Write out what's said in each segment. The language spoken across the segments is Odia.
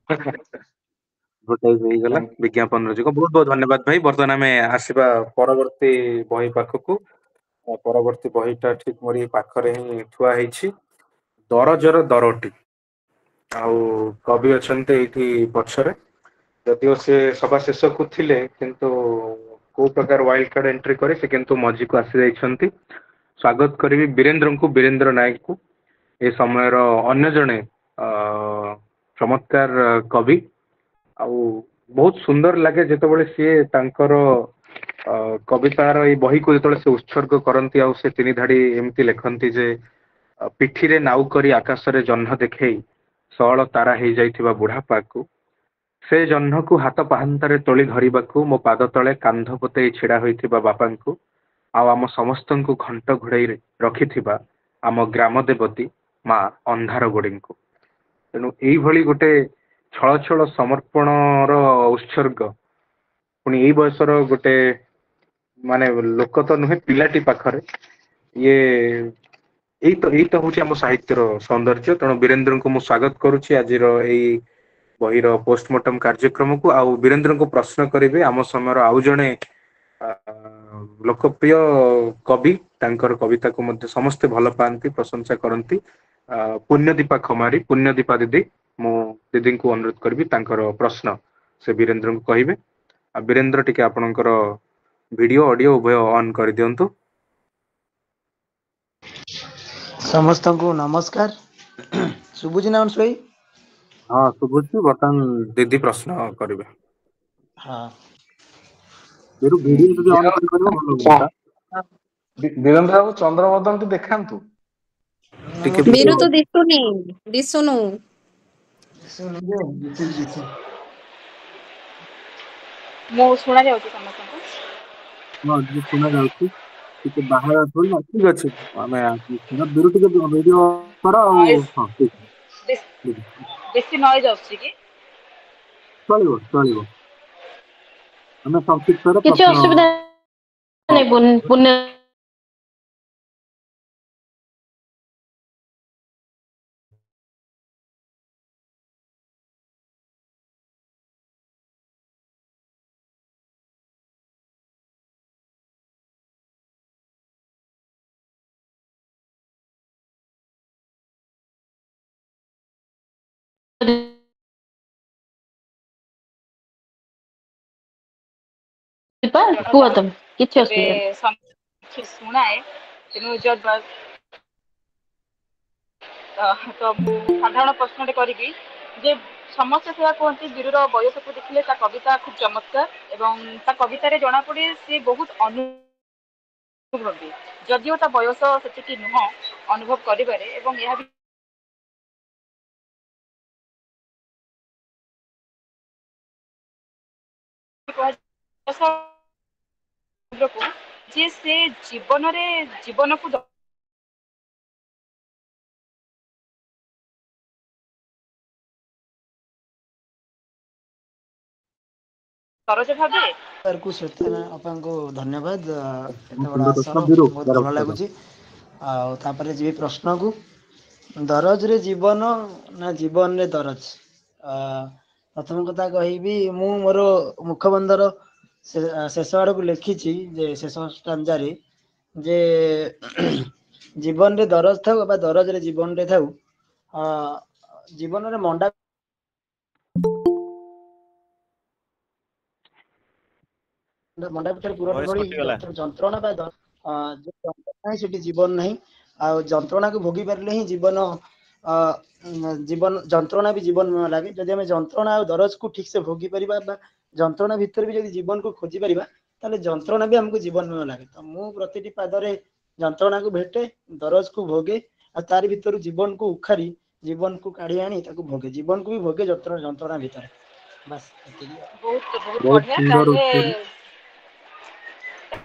ଆଡଭର୍ଟାଇଜ ହେଇଗଲା thank ବିଜ୍ଞାପନର ଯୁଗ। ବହୁତ ବହୁତ ଧନ୍ୟବାଦ ଭାଇ। ବର୍ତ୍ତମାନ ଆମେ ଆସିବା ପରବର୍ତ୍ତୀ ବହି ପାଖକୁ। ପରବର୍ତ୍ତୀ ବହିଟା ଠିକ ମୋରି ପାଖରେ ହିଁ ଥୁଆ ହେଇଛି, ଦରଜର ଦରୋଟି। ଆଉ କବି ଅଛନ୍ତି ଏଇଠି ପଛରେ, ଯଦିଓ ସେ ସଭା ଶେଷକୁ ଥିଲେ, କିନ୍ତୁ କୋଉ ପ୍ରକାର ୱାଇଲ୍ଡ କାର୍ଡ ଏଣ୍ଟ୍ରି କରି ସେ କିନ୍ତୁ ମଝିକୁ ଆସି ଯାଇଛନ୍ତି। ସ୍ୱାଗତ କରିବି ବୀରେନ୍ଦ୍ରଙ୍କୁ, ବୀରେନ୍ଦ୍ର ନାୟକଙ୍କୁ, ଏ ସମୟର ଅନ୍ୟ ଜଣେ ଚମତ୍କାର କବି। ଆଉ ବହୁତ ସୁନ୍ଦର ଲାଗେ ଯେତେବେଳେ ସିଏ ତାଙ୍କର କବିତାର ଏଇ ବହିକୁ ଯେତେବେଳେ ସେ ଉତ୍ସର୍ଗ କରନ୍ତି, ଆଉ ସେ ତିନି ଧାଡି ଏମିତି ଲେଖନ୍ତି ଯେ ପିଠିରେ ନାଉ କରି ଆକାଶରେ ଜହ୍ନ ଦେଖେଇ ସଅଳ ତାରା ହେଇଯାଇଥିବା ବୁଢାପାକୁ, ସେ ଜହ୍ନକୁ ହାତ ପାହାନ୍ତାରେ ତୋଳି ଧରିବାକୁ ମୋ ପାଦ ତଳେ କାନ୍ଧ ପତେଇ ଛିଡା ହୋଇଥିବା ବାପାଙ୍କୁ, ଆଉ ଆମ ସମସ୍ତଙ୍କୁ ଘଣ୍ଟ ଘୋଡେଇ ରଖିଥିବା ଆମ ଗ୍ରାମ ଦେବତୀ ମା ଅନ୍ଧାର ଗୋଡିଙ୍କୁ। ତେଣୁ ଏଇଭଳି ଗୋଟେ ଛଳ ଛଳ ସମର୍ପଣର ଉତ୍ସର୍ଗ ପୁଣି ଏଇ ବୟସର ଗୋଟେ ମାନେ ଲୋକ ତ ନୁହେଁ, ପିଲାଟି ପାଖରେ ଇଏ ଏଇ ତ ହଉଛି ଆମ ସାହିତ୍ୟର ସୌନ୍ଦର୍ଯ୍ୟ। ତେଣୁ ବୀରେନ୍ଦ୍ରଙ୍କୁ ମୁଁ ସ୍ୱାଗତ କରୁଛି ଆଜିର ଏଇ ବହିର ପୋଷ୍ଟମର୍ଟମ କାର୍ଯ୍ୟକ୍ରମକୁ। ଆଉ ବୀରେନ୍ଦ୍ରଙ୍କୁ ପ୍ରଶ୍ନ କରିବେ ଆମ ସମୟର ଆଉ ଜଣେ ଲୋକପ୍ରିୟ କବି, ତାଙ୍କର କବିତାକୁ ମଧ୍ୟ ସମସ୍ତେ ଭଲ ପାଆନ୍ତି, ପ୍ରଶଂସା କରନ୍ତି, ପୁଣ୍ୟଦୀପା ଖମାରୀ। ପୁଣ୍ୟଦୀପା ଦିଦି, ମୁଁ ଦିଦିଙ୍କୁ ଅନୁରୋଧ କରିବି ତାଙ୍କର ପ୍ରଶ୍ନ ସେ ବୀରେନ୍ଦ୍ରଙ୍କୁ କହିବେ। ଆଉ ବୀରେନ୍ଦ୍ର ଟିକେ ଆପଣଙ୍କର ଭିଡିଓ ଅଡିଓ ଉଭୟ ଅନ୍ କରିଦିଅନ୍ତୁ। ସମସ୍ତଙ୍କୁ ନମସ୍କାର। ଶୁଭୁଛି ନା ଅଂଶୁ ଭାଇ? ହଁ ଶୁଭୁଛି। ବର୍ତ୍ତମାନ ଦିଦି ପ୍ରଶ୍ନ କରିବେ। ହଁ। ଭିଡିଓ ଯଦି ଅନ୍ କରିପାରିବ ଭଲ ହୁଅନ୍ତା। ବୀରେନ୍ଦ୍ର ବାବୁ ଚନ୍ଦ୍ରବଦନ ଟି ଦେଖାନ୍ତୁ ଟିକେ। ବୀରୁ ତୁ ଦିଶୁନି, ଦିଶୁନୁ। ମୁଁ ଶୁଣା ଯାଉଛି ସମସ୍ତଙ୍କୁ? ହଁ ଟିକେ ଶୁଣା ଯାଉଛି, ଟିକେ ବାହାର। ଠିକ ଅଛି, ଆମେ ବୀରୁ ଟିକେ ଭିଡିଓ କର। ଆଉ ହଁ ଠିକ, ବେଶୀ ନଏଜ ଆସୁଛି କି? ଚଳିବ ଚଳିବ, ଆମେ ସଂକ୍ଷିପ୍ତରେ କିଛି ପ୍ରଶ୍ନ। ଅସୁବିଧା ନାଇଁ। ପୁଣ୍ୟ ଦୀପା, କୁହ ତମେ, କିଛି ତେବେ ଅସୁବିଧା ନାହିଁ। ଶୁଣାଏ। ତେଣୁ ତ ମୁଁ ସାଧାରଣ ପ୍ରଶ୍ନଟେ କରିବି ଯେ ସମସ୍ତେ ସେୟା କୁହନ୍ତି, ବୀରୁର ବୟସକୁ ଦେଖିଲେ ତା କବିତା ଖୁବ ଚମତ୍କାର ଏବଂ ତା କବିତାରେ ଜଣାପଡେ ସେ ବହୁତ ଅନୁଭବୀ, ଯଦିଓ ତା ବୟସ ସେତିକି ନୁହଁ ଅନୁଭବ କରିବାରେ। ଏବଂ ଏହା ବି ଯେ ସେ ଜୀବନରେ ଜୀବନକୁ ଦରଜ ଭାବେ। ଶ୍ୱେତା ଅପାଙ୍କୁ ଧନ୍ୟବାଦ, ଏତେ ବଡ ସୁନ୍ଦର ଆସର, ପ୍ରଶ୍ନ ବୀରୁ, ବହୁତ ତାର ଭଲ ଉତ୍ତର। ଲାଗୁଛି। ଆଉ ତାପରେ ଯିବି ପ୍ରଶ୍ନକୁ, ଦରଜରେ ଜୀବନ ନା ଜୀବନରେ ଦରଜ? ପ୍ରଥମ କଥା କହିବି, ମୁଁ ମୋର ମୁଖବନ୍ଧର ଶେଷ ଆଡକୁ ଲେଖିଛି ଯେ ଶେଷ ଷ୍ଟାଞ୍ଜାରେ ଯେ ଜୀବନରେ ଦରଜ ଥାଉ ବା ଦରଜରେ ଜୀବନରେ ଥାଉ, ଜୀବନରେ ମଣ୍ଡା ମଣ୍ଡା ପିଠାରେ ପୁର ଭଏସ ଭଳି କଟିଗଲା। ଯନ୍ତ୍ରଣା ବା ନାହିଁ ସେଠି ଜୀବନ ନାହିଁ। ଆଉ ଯନ୍ତ୍ରଣାକୁ ଭୋଗି ପାରିଲେ ହିଁ ଜୀବନ, ଜୀବନ ଯନ୍ତ୍ରଣା ବି ଜୀବନମୟ ଲାଗେ। ଯଦି ଆମେ ଯନ୍ତ୍ରଣା ଆଉ ଦରଜକୁ ଠିକ ସେ ଭୋଗି ପାରିବା ବା ଯନ୍ତ୍ରଣା ଭିତରେ ବି ଯଦି ଜୀବନକୁ ଖୋଜି ପାରିବା, ତାହେଲେ ଯନ୍ତ୍ରଣା ବି ଆମକୁ ଜୀବନମୟ ଲାଗେ। ତ ମୁଁ ପ୍ରତିଟି ପାଦରେ ଯନ୍ତ୍ରଣାକୁ ଭେଟେ, ଦରଜକୁ ଭୋଗେ, ଆଉ ତାରି ଭିତରୁ ଜୀବନକୁ ଉଖାରି ଜୀବନକୁ କାଢି ଆଣି ତାକୁ ଭୋଗେ, ଜୀବନକୁ ବି ଭୋଗେ ଯନ୍ତ୍ରଣା ଭିତରେ। ବାସ୍ ଏତିକି। ବହୁତ ବହୁତ ବହୁତ ବଢିଆ। ସୁନ୍ଦର ତାହେଲେ ଉତ୍ତର।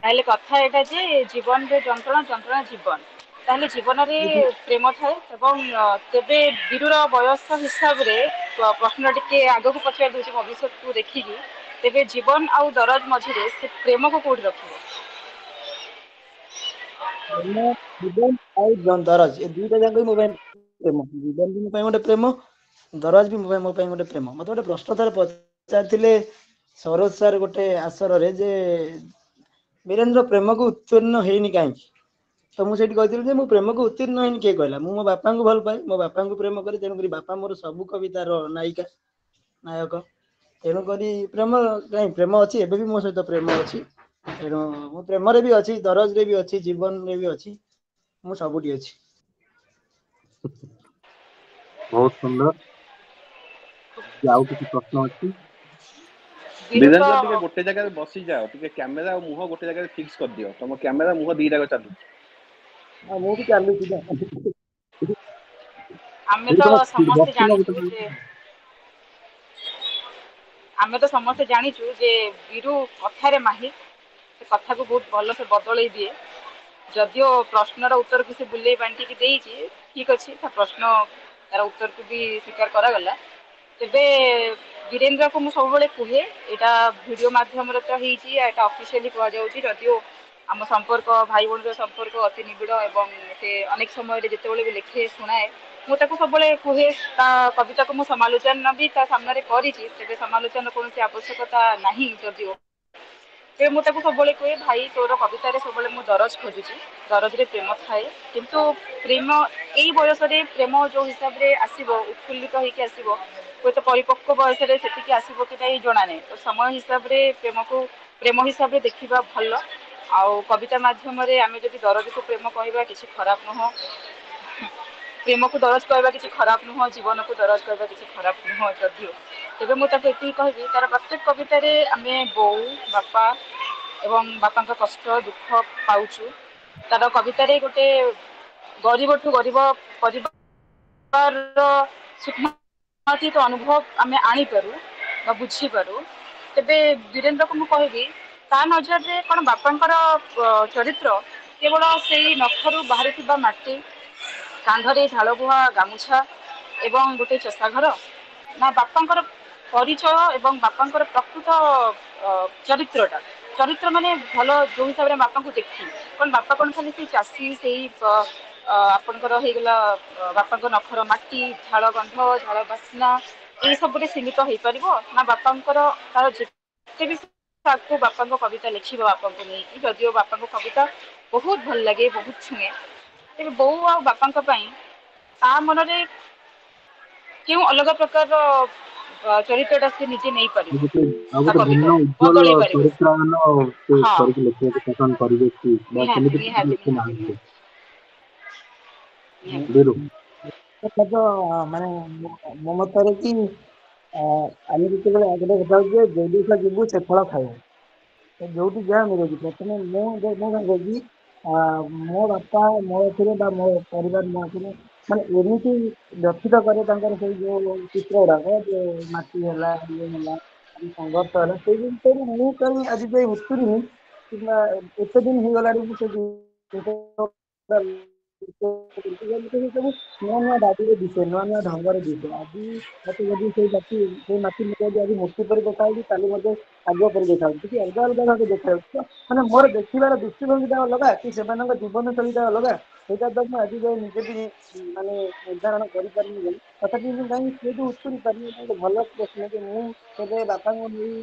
ତାହେଲେ କଥା ଏଇଟା ଯେ ଜୀବନରେ ଯନ୍ତ୍ରଣା, ଯନ୍ତ୍ରଣା ଜୀବନ, ତାହେଲେ ଜୀବନରେ ପ୍ରେମ ଥାଏ। ଏବଂ ତେବେ ବୀରୁର ବୟସ ହିସାବରେ ପ୍ରଶ୍ନ ଟିକେ ଆଗକୁ ପଚାରି ଦଉଛି ଭବିଷ୍ୟତକୁ ଦେଖିକି, ତେବେ ଜୀବନ ଆଉ ଦରଜ ମଝିରେ ସେ ପ୍ରେମକୁ କୋଉଠି ରଖିବ? ପ୍ରେମ, ଜୀବନ ଆଉ ଦରଜ ଏ ଦୁଇଟା ଯାକ ମୋ ପାଇଁ ପ୍ରେମ। ଜୀବନ ବି ମୋ ପାଇଁ ଗୋଟେ ପ୍ରେମ, ଦରଜ ବି ମୋ ପାଇଁ ଗୋଟେ ପ୍ରେମ। ମତେ ଗୋଟେ ପ୍ରଶ୍ନ ଥରେ ପଚାରିଥିଲେ ସରୋଜ ସାର୍ ଗୋଟେ ଆସରରେ ଯେ ବୀରେନ୍ଦ୍ର ପ୍ରେମକୁ ଉତ୍ତୀର୍ଣ୍ଣ ହେଇନି କାହିଁକି? ତ ମୁଁ ସେଇଠି କହିଥିଲି ଯେ ମୁଁ ପ୍ରେମକୁ ଉତ୍ତୀର୍ଣ୍ଣ ହେଇନି କିଏ କହିଲା? ମୁଁ ମୋ ବାପାଙ୍କୁ ଭଲ ପାଏ, ମୋ ବାପାଙ୍କୁ ପ୍ରେମ କରେ, ତେଣୁକରି ବାପା ମୋର ସବୁ କବିତାର ନାୟିକା ନାୟକ। ତେଣୁକରି ପ୍ରେମ କାହିଁ, ପ୍ରେମ ଅଛି, ଏବେ ବି ମୋ ସହିତ ପ୍ରେମ ଅଛି। ତେଣୁ ମୁଁ ପ୍ରେମରେ ବି ଅଛି, ଦରଜରେ ବି ଅଛି, ଜୀବନରେ ବି ଅଛି, ମୁଁ ସବୁଠି ଅଛି। ବହୁତ ସୁନ୍ଦର। ଆଉ କିଛି ପ୍ରଶ୍ନ ଅଛି? ବିରୁ ତ ବୀରେନ୍ଦ୍ର ଟିକେ ଗୋଟେ ଜାଗାରେ ବସିଯାଅ, ଟିକେ କ୍ୟାମେରା ଆଉ ମୁହଁ ଗୋଟେ ଜାଗାରେ ଫିକ୍ସ କରିଦିଅ। ତମ କ୍ୟାମେରା ମୁହଁ ଦିଟାକ ଚାଲୁଛି। ଆଉ ମୁଁ ବି ଚାଲୁଛି ନା। ଆମେ ବିରୁ ତ ତମେ ସମସ୍ତେ ବସିନ ଜାଣିଛୁ ଗୋଟେ ଯେ ଆମେ ତ ସମସ୍ତେ ଜାଣିଛୁ ଯେ ବିରୁ କଥାରେ ମାହିର, ସେ କଥାକୁ ବହୁତ ଭଲସେ ବଦଳେଇ ଦିଏ। ଯଦିଓ ପ୍ରଶ୍ନର ଉତ୍ତରକୁ ସେ ବୁଲେଇ ବାଣ୍ଟିକି ଦେଇଛି, ଠିକ ଅଛି, ତା ପ୍ରଶ୍ନ ତାର ଉତ୍ତରକୁ ବି ସ୍ୱୀକାର କରାଗଲା। ତେବେ ବୀରେନ୍ଦ୍ରକୁ ମୁଁ ସବୁବେଳେ କୁହେ, ଏଇଟା ଭିଡିଓ ମାଧ୍ୟମରେ ତ ହେଇଛି, ଏଇଟା ଅଫିସିଆଲି କୁହାଯାଉଛି, ଯଦିଓ ଆମ ସମ୍ପର୍କ ଭାଇ ଭଉଣୀର ସମ୍ପର୍କ ଅତି ନିବିଡ଼ ଏବଂ ସେ ଅନେକ ସମୟରେ ଯେତେବେଳେ ବି ଲେଖେ ଶୁଣାଏ, ମୁଁ ତାକୁ ସବୁବେଳେ କୁହେ, ତା କବିତାକୁ ମୁଁ ସମାଲୋଚନା ବି ତା ସାମ୍ନାରେ କରିଛି, ତେବେ ସମାଲୋଚନାର କୌଣସି ଆବଶ୍ୟକତା ନାହିଁ। ଯଦିଓ ତେବେ ମୁଁ ତାକୁ ସବୁବେଳେ କୁହେ, ଭାଇ ତୋର କବିତାରେ ସବୁବେଳେ ମୁଁ ଦରଜ ଖୋଜୁଛି, ଦରଜରେ ପ୍ରେମ ଥାଏ, କିନ୍ତୁ ପ୍ରେମ ଏଇ ବୟସରେ ପ୍ରେମ ଯୋଉ ହିସାବରେ ଆସିବ, ଉତ୍ଫୁଲ୍ଲିତ ହେଇକି ଆସିବ, ହୁଏତ ପରିପକ୍ୱ ବୟସରେ ସେତିକି ଆସିବ କି ନାଇଁ ଜଣା ନାହିଁ। ତ ସମୟ ହିସାବରେ ପ୍ରେମକୁ ପ୍ରେମ ହିସାବରେ ଦେଖିବା ଭଲ। ଆଉ କବିତା ମାଧ୍ୟମରେ ଆମେ ଯଦି ଦରଜକୁ ପ୍ରେମ କହିବା କିଛି ଖରାପ ନୁହଁ, ପ୍ରେମକୁ ଦରଜ କହିବା କିଛି ଖରାପ ନୁହଁ, ଜୀବନକୁ ଦରଜ କହିବା କିଛି ଖରାପ ନୁହଁ। ଯଦିଓ ତେବେ ମୁଁ ତାକୁ ଏତିକି କହିବି, ତାର ପ୍ରତ୍ୟେକ କବିତାରେ ଆମେ ବୋଉ ବାପା ଏବଂ ବାପାଙ୍କ କଷ୍ଟ ଦୁଃଖ ପାଉଛୁ। ତାର କବିତାରେ ଗୋଟେ ଗରିବଠୁ ଗରିବ ପରିବାରର ସୂକ୍ଷ୍ମାତୀତ ଅନୁଭବ ଆମେ ଆଣିପାରୁ ବା ବୁଝିପାରୁ। ତେବେ ବୀରେନ୍ଦ୍ରକୁ ମୁଁ କହିବି, ତା ନଜରରେ କଣ ବାପାଙ୍କର ଚରିତ୍ର କେବଳ ସେଇ ନଖରୁ ବାହାରିଥିବା ମାଟି, କାନ୍ଧରେ ଝାଳ ବୁହା ଗାମୁଛା ଏବଂ ଗୋଟେ ଚଷା ଘର, ନା ବାପାଙ୍କର ପରିଚୟ ଏବଂ ବାପାଙ୍କର ପ୍ରକୃତ ଚରିତ୍ରଟା, ଚରିତ୍ର ମାନେ ଭଲ ଯୋଉ ହିସାବରେ ବାପାଙ୍କୁ ଦେଖି, କଣ ବାପା କଣ ଖାଲି ସେଇ ଚାଷୀ, ସେଇ ଆପଣଙ୍କର ହେଇଗଲା ବାପାଙ୍କ ନଖର ମାଟି, ଝାଳ ଗନ୍ଧ, ଝାଳ ବାସ୍ନା, ଏଇ ସବୁରେ ସୀମିତ ହେଇପାରିବ? ନା ବାପାଙ୍କର ତାର ଯେତେ ବି ତାକୁ ବାପାଙ୍କ କବିତା ଲେଖିବ ବାପାଙ୍କୁ ନେଇକି, ଯଦିଓ ବାପାଙ୍କ କବିତା ବହୁତ ଭଲ ଲାଗେ, ବହୁତ ଛୁଏଁ, ତେବେ ବୋଉ ଆଉ ବାପାଙ୍କ ପାଇଁ ତା ମନରେ କେଉଁ ଅଲଗା ପ୍ରକାରର ଚରିତ୍ରଟା ସେ ନିଜେ ନେଇପାରିବ, ଆଉ ତା ଗୋଟେ ଭିନ୍ନ କବିତାରେ ଉଜ୍ଜଳ ବଦଳେଇ ପାରିବ ସେ। ଚରିତ୍ରାୟନ ସେ ହଁ, କରିକି ଲେଖିବାକୁ ପସନ୍ଦ କରିବେ କି, ବା ନିହାତି ସେମିତି କିଛି ନିହାତି ଲେଖି ନିହାତି ନାହାନ୍ତି? ନିହାତି ନିହାତି। ବିରୁ କଥା ତ ମାନେ ମୋ ମତରେ କି ଆମେ ଯେତେବେଳେ ଆଉ ଗୋଟେ କଥା ହଉଛି ଯେ ଯୋଉ ଦେଶ ଯିବୁ ସେ ଫଳ ଖାଇବୁ, ତ ଯୋଉଠି ଯାହା ମିଳୁଛି। ପ୍ରଥମେ ମୁଁ ମୁଁ ଭାବେ କି ମୋ ବାପା ମୋ ଆଖିରେ ବା ମୋ ପରିବାର ମୋ ଆଖିରେ ମାନେ ଏମିତି ବ୍ୟଥିତ କରେ ତାଙ୍କର ସେଇ ଯୋଉ ଚିତ୍ର ଗୁଡାକ, ଯେ ମାଟି ହେଲା, ଇଏ ହେଲା, ସଂଘର୍ଷ ହେଲା, ସେଇ ଜିନିଷରୁ ମୁଁ କାହିଁ ଆଜି ଯାଇ ଉତୁରିନି, କିମ୍ବା ଏତେ ଦିନ ହେଇଗଲାଣି ମୁଁ ସେ ଜିନିଷ ସବୁ ନୂଆ ନୂଆ ବାଡ଼ିରେ ଦିଶେ, ନୂଆ ନୂଆ ଢଙ୍ଗରେ ଦିଶେ। ଆଜି ମତେ ଯଦି ସେଇ ମାଟି ମତେ ଯଦି ଆଜି ମୂର୍ତ୍ତି ପରି ଦେଖାଯାଉଛି, କାଲି ମତେ କାଦୁଅ ପରି ଦେଖାଯାଉଛି, ଟିକେ ଅଲଗା ଅଲଗା ଭାବେ ଦେଖାଯାଉଛି। ତ ମାନେ ମୋର ଦେଖିବାର ଦୃଷ୍ଟିଭଙ୍ଗୀଟା ଅଲଗା କି ସେମାନଙ୍କ ଜୀବନଶୈଳୀଟା ଅଲଗା, ସେଇଟା ତ ମୁଁ ଆଜି ଯାଏ ନିଜେ ବି ମାନେ ନିର୍ଦ୍ଧାରଣ କରିପାରିନି ବୋଲି। ତଥାପି ମୁଁ କାହିଁ ସେଇଠୁ ଉତୁରି ପାରିନି। ଗୋଟେ ଭଲ ପ୍ରଶ୍ନ ଯେ ମୁଁ କେବେ ବାପାଙ୍କୁ ନେଇ